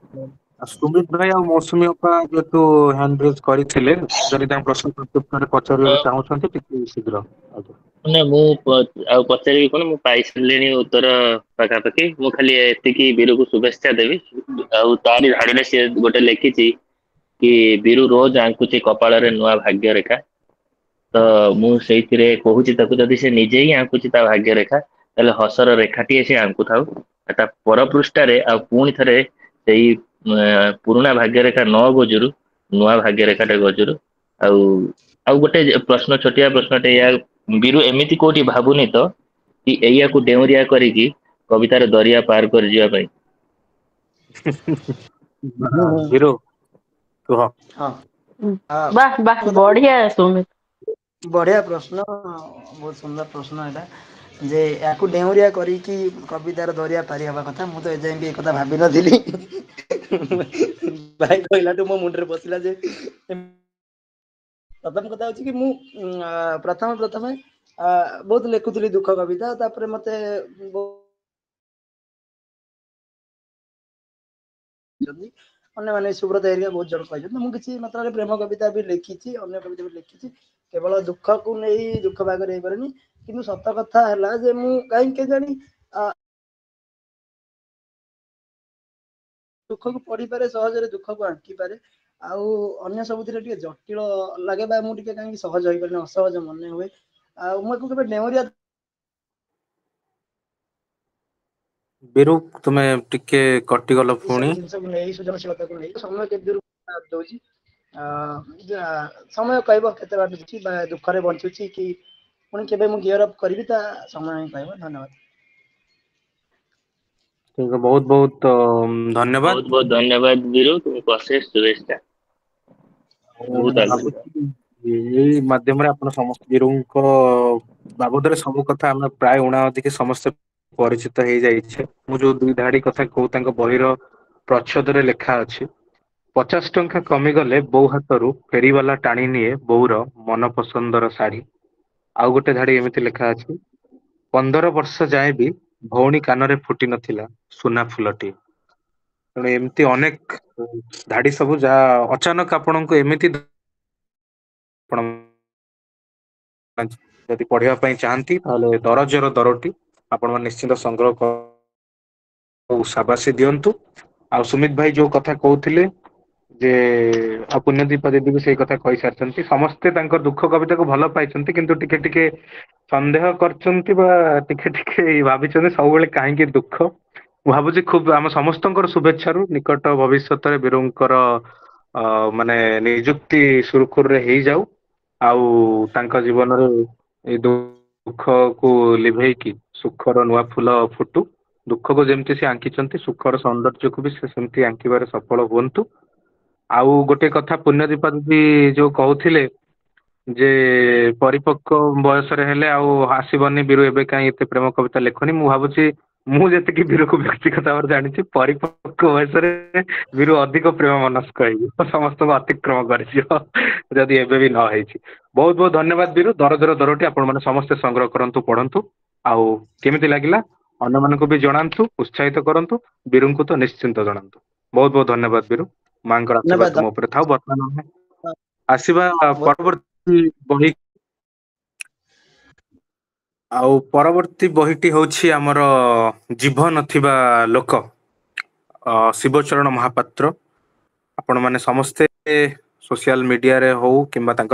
ଆଉ ସୁମିତ ଭାଇ ଆଉ ମୌସୁମୀ ଅପା ଯେହେତୁ ହ୍ୟାଣ୍ଡ ରେଜ କରିଥିଲେ, ଯଦି ତାଙ୍କ ପ୍ରଶ୍ନ ପ୍ରତ୍ୟୁତ୍ତରରେ ପଚାରିବାକୁ ଚାହୁଁଛନ୍ତି ଟିକେ ଶୀଘ୍ର। ଆଜ୍ଞା। ନା, ମୁଁ ଆଉ ପଚାରିବି କଣ? ମୁଁ ପାଇସାରିଲିଣି ଉତ୍ତର ପାଖାପାଖି। ମୁଁ ଖାଲି ଏତିକି ବୀରକୁ ଶୁଭେଚ୍ଛା ଦେବି। ଆଉ ତାରି ଧାଡିରେ ସିଏ ଗୋଟେ ଲେଖିଛି କି ବୀରୁ ରୋଜ ଆଙ୍କୁଛି କପାଳରେ ନୂଆ ଭାଗ୍ୟ ରେଖା। ତ ମୁଁ ସେଇଥିରେ କହୁଛି ତାକୁ, ଯଦି ସେ ନିଜେ ହିଁ ଆଙ୍କୁଛି ତା ଭାଗ୍ୟ ରେଖା, ତାହେଲେ ହସର ରେଖାଟିଏ ସେ ଆଙ୍କୁଥାଉ, ଆଉ ତା ପରପୃଷ୍ଠାରେ ଆଉ ପୁଣି ଥରେ ସେଇ ପୁରୁଣା ଭାଗ୍ୟରେଖା ନ ଗଜରୁ, ନୂଆ ଭାଗ୍ୟରେଖାଟା ଗଜରୁ। ଆଉ ଆଉ ଗୋଟେ ପ୍ରଶ୍ନ, ଛୋଟିଆ ପ୍ରଶ୍ନଟେ ଏଇଆ, ବୀରୁ ଏମିତି କୋଉଠି ଭାବୁନି ତ କି ଏଇଆକୁ ଡେଉଁରିଆ କରିକି କବିତାର ଦରିଆ ପାର କରିଯିବା ପାଇଁ? ବୀରୁ, କୁହ। ହଁ। ବାহ ବାହ, ବଢିଆ ସୁମିତ। ବଢିଆ ପ୍ରଶ୍ନ, ବହୁତ ସୁନ୍ଦର ପ୍ରଶ୍ନ ଏଇଟା ଯେ ୟାକୁ ଡେଉଁରିଆ କରିକି କବିତାର ଦରିଆ ପାରି ହବା କଥା। ମୁଁ ତ ଏଯାଏଁ ବି ଏ କଥା ଭାବିନଥିଲି। ଭାଇ କହିଲାଠୁ ମୋ ମୁଣ୍ଡରେ ପଶିଲା ଯେ ପ୍ରଥମ କଥା ହଉଛି କି ମୁଁ ପ୍ରଥମେ ପ୍ରଥମେ ବହୁତ ଲେଖୁଥିଲି ଦୁଃଖ କବିତା। ତାପରେ ମତେ ଅନ୍ୟମାନେ, ସୁବ୍ରତ ହେରିକା ବହୁତ ଜଣ କହିଛନ୍ତି। ମୁଁ କିଛି ମାତ୍ରାରେ ପ୍ରେମ କବିତା ବି ଲେଖିଛି, ଅନ୍ୟ କବିତା ବି ଲେଖିଛି। କେବଳ ଦୁଃଖକୁ ନେଇ ଦୁଃଖ ଭାଗରେ ହେଇପାରେନି। କିନ୍ତୁ ସତ କଥା ହେଲା ଯେ ମୁଁ କାହିଁକି କେଜାଣି ଦୁଃଖକୁ ପଢିପାରେ ସହଜରେ, ଦୁଃଖକୁ ଆଙ୍କିପାରେ, ଆଉ ଅନ୍ୟ ସବୁଥିରେ ଟିକେ ଜଟିଳ ଲାଗେ ବା ମୁଁ ଟିକେ କାହିଁକି ସହଜ ହେଇପାରେନି, ଅସହଜ ମନେ ହୁଏ। ଆଉ ମୁଁ ଏକୁ କେବେ ଡେଉଁରିଆ ବୀରୁ, ତୁମେ ଟିକେ କଟିଗଲ ଏଇ ପୁଣି। ସବୁ ଜିନିଷକୁ ନେଇ, ସୃଜନଶୀଳତାକୁ ନେଇ ସମୟ କେତେ ଦୂର ଦଉଛି, ସମୟ କହିବ କେତେ ବାଟ ଅଛି ବା ଦୁଃଖରେ ବଞ୍ଚୁଛି କି ପୁଣି କେବେ ମୁଁ ଗିୟର ଅପ୍ କରିବି, ତା ସମୟ ହିଁ କହିବ। ଧନ୍ୟବାଦ। ଠିକ, ବହୁତ ବହୁତ ଧନ୍ୟବାଦ। ବହୁତ ବହୁତ ଧନ୍ୟବାଦ ବୀରୁ, ତୁମକୁ ଅଶେଷ ଶୁଭେଚ୍ଛା। ମୁଁ ବହୁତ ଆଗକୁ ଭାବୁଛି ଏଇ ମାଧ୍ୟମରେ ଆପଣ ସମସ୍ତ ବୀରୁଙ୍କ ବାବଦରେ ସବୁ କଥା ଆମେ ପ୍ରାୟ ଉଣା ଅଧିକ ସମସ୍ତେ ପରିଚିତ ହେଇଯାଇଛେ। ମୁଁ ଯୋଉ ଦୁଇ ଧାଡି କଥା କହୁ, ତାଙ୍କ ବହିର ପ୍ରଚ୍ଛଦରେ ଲେଖା ଅଛି, 50 ଟଙ୍କା କମିଗଲେ ବୋଉ ହାତରୁ ଫେରିବାଲା ଟାଣି ନିଏ ବୋଉର ମନ ପସନ୍ଦର ଶାଢୀ। ଆଉ ଗୋଟେ ଧାଡି ଏମିତି ଲେଖା ଅଛି, 15 ବର୍ଷ ଯାଏ ବି ଭଉଣୀ କାନରେ ଫୁଟି ନଥିଲା ସୁନା ଫୁଲଟିଏ। ତେଣୁ ଏମିତି ଅନେକ ଧାଡି ସବୁ ଯାହା ଅଚାନକ ଆପଣଙ୍କୁ ଏମିତି, ଆପଣ ଯଦି ପଢିବା ପାଇଁ ଚାହାନ୍ତି ତାହେଲେ ଦରଜର ଦରଟି ଆପଣ ନିଶ୍ଚିନ୍ତ ସଂଗ୍ରହ ସାବାସୀ ଦିଅନ୍ତୁ। ଆଉ ସୁମିତ ଭାଇ ଯୋଉ କଥା କହୁଥିଲେ ଯେ, ଆଉ ପୁଣ୍ୟଦୀପା ଦିଦି ବି ସେଇ କଥା କହିସାରିଛନ୍ତି, ସମସ୍ତେ ତାଙ୍କ ଦୁଃଖ କବିତାକୁ ଭଲ ପାଇଛନ୍ତି, କିନ୍ତୁ ଟିକେ ଟିକେ ସନ୍ଦେହ କରିଛନ୍ତି ବା ଟିକେ ଟିକେ ଭାବିଛନ୍ତି ସବୁବେଳେ କାହିଁକି ଦୁଃଖ। ମୁଁ ଭାବୁଛି ଖୁବ ଆମ ସମସ୍ତଙ୍କର ଶୁଭେଚ୍ଛାରୁ ନିକଟ ଭବିଷ୍ୟତରେ ବୀରୁଙ୍କର ମାନେ ନିଯୁକ୍ତି ସୁରୁଖୁରୁରେ ହେଇଯାଉ, ଆଉ ତାଙ୍କ ଜୀବନରେ ଏଇ ଦୁଃଖକୁ ଲିଭେଇକି ସୁଖର ନୂଆ ଫୁଲ ଫୁଟୁ। ଦୁଃଖକୁ ଯେମିତି ସେ ଆଙ୍କିଛନ୍ତି, ସୁଖର ସୌନ୍ଦର୍ଯ୍ୟକୁ ବି ସେ ସେମିତି ଆଙ୍କିବାରେ ସଫଳ ହୁଅନ୍ତୁ। ଆଉ ଗୋଟେ କଥା, ପୁଣ୍ୟଦୀପା ଦିଦି ଯୋଉ କହୁଥିଲେ ଯେ ପରିପକ୍ୱ ବୟସରେ ହେଲେ ଆଉ ଆସିବନି, ବୀରୁ ଏବେ କାହିଁ ଏତେ ପ୍ରେମ କବିତା ଲେଖୁନି, ମୁଁ ଭାବୁଛି ମୁଁ ଯେତିକି ବୀରୁକୁ ବ୍ୟକ୍ତିଗତ ଭାବରେ ଜାଣିଛି, ପରିପକ୍ୱ ବୟସରେ ବୀରୁ ଅଧିକ ପ୍ରେମ ମନସ୍କ ହେଇଯିବ, ସମସ୍ତଙ୍କୁ ଅତିକ୍ରମ କରିଯିବ, ଯଦି ଏବେ ବି ନ ହେଇଛି। ବହୁତ ବହୁତ ଧନ୍ୟବାଦ ବୀରୁ। ଦରଜର ଦରୋଟି ଆପଣ ମାନେ ସମସ୍ତେ ସଂଗ୍ରହ କରନ୍ତୁ, ପଢନ୍ତୁ, ଆଉ କେମିତି ଲାଗିଲା ଅନ୍ୟମାନଙ୍କୁ ବି ଜଣାନ୍ତୁ, ଉତ୍ସାହିତ କରନ୍ତୁ, ବୀରୁଙ୍କୁ ତ ନିଶ୍ଚିନ୍ତ ଜଣାନ୍ତୁ। ବହୁତ ବହୁତ ଧନ୍ୟବାଦ ବୀରୁ, ମାଙ୍କର ଆଶୀର୍ବାଦ ଧନ୍ୟବାଦ। ତୁମ ଉପରେ ଥାଉ। ବର୍ତ୍ତମାନ ଆମେ ଆସିବା ପରବର୍ତ୍ତୀ ବହି, ଆଉ ପରବର୍ତ୍ତୀ ବହିଟି ହଉଛି ଆମର ଜିଭ ନଥିବା ଲୋକ, ଶିବଚରଣ ମହାପାତ୍ର। ଆପଣ ମାନେ ସମସ୍ତେ ସୋସିଆଲ ମିଡିଆରେ ହଉ କିମ୍ବା ତାଙ୍କର